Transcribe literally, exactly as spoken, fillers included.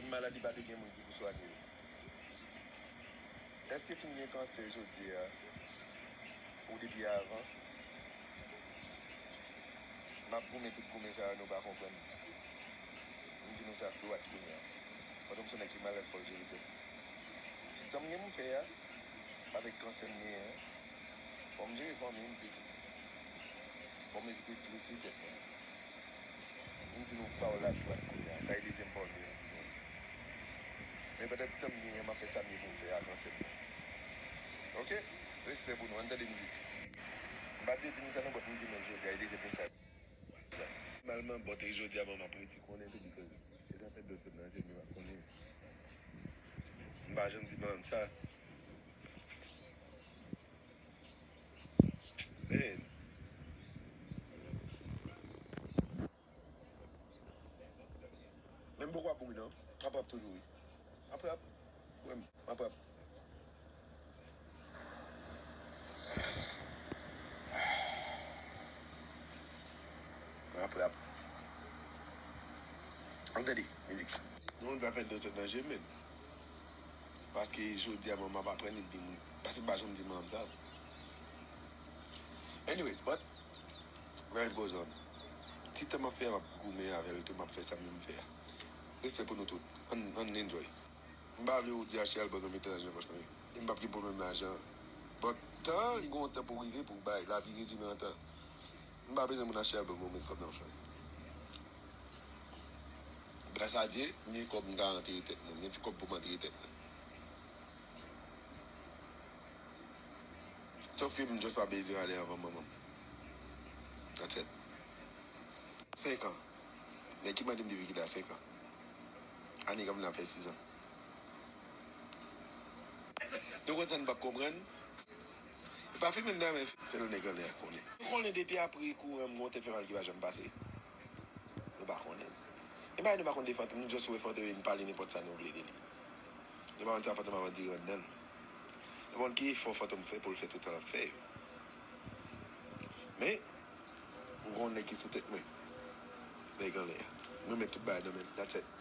Maladi pa dwe gen moun ki pou swanye l. Èske si m gen kansè jodi a, ou depi avan, m ap goumen tout goumen sa yo, nou pa konprann. M di nou sa dwat kounye a. Pandan m se nèg ki malad fò l jere tèt. Ti tan m gen pou m fè a, avèk kansè m genyen an, fò m jere fanmi m, pitit. Fò m estrese tèt mwen. M di nou pawòl la dwat kounye a. Sa e dezyèm pawòl mwen di nou. Men pandan ti tan m genyen, m ap fè sa m ye pou m fè a, kansè m nan. Oke? Respè pou nou. Ann tande mizik. M pa t vle di nou sa non, but m di nou l jodi a, e dezyèm mesaj. Nòmalman, but e jodi a, bon, m ap resi konnen tou, because e zafè dlo sot nan je m, m pa konnen. M pa janm di manman m sa. Men. Men m poko ap mouri non. M ap rap toujou wi. M ap rap. Wi, m ap rap. M ap rap. Ann tande mizik. Nou ta fè dlo sot nan je m, men. Paske jodi a, bon, m ap aprann epi moun. Paske m pa janm di manman m sa. Anyways, but life goes on. Ti tan m ap fè a, m ap goumen avè l tou, m ap fè sa m vle m fè a. Respè pou nou tout. Ann, ann enjoy. M pa vle ou di achte album nan mete lajan nan pòch mwen. E m p ap gen pwoblèm lajan. But tan, li gen yon tan pou rive pou bay. Lavi rezime an tan. M pa bezwen moun achte album pou met kòb nan pòch mwen. Gras a Dye, m gen kòb m ka antere tèt mwen. M gen ti kòb pou m antere tèt mwen. Sòf ke m just pa bezwen ale anvan manman m. That's it. Senk an. Nèg ki mande m depi kilè a, senk an. Ane k ap vin ap fè sis an. Nou konn sa n p ap konprann? E pa filme m nan men. Se nou nèg anlè a konnen. Nou konnen depi apre kouran m gon tèt fè mal ki pa janm pase. Nou pa konnen. E bagay nou pa konn de Fantom, nou just wè Fantom vin pale nenpòt sa nou vle de li. Nou pa konn sa Fantom ap andire anndan l. Nou pa konn ki efò Fantom fè pou l fè tout sa l ap fè yo. Men, m gon nèg ki sou tèt mwen. Nèg anlè a. Nou met tout bagay nan men l. That's it.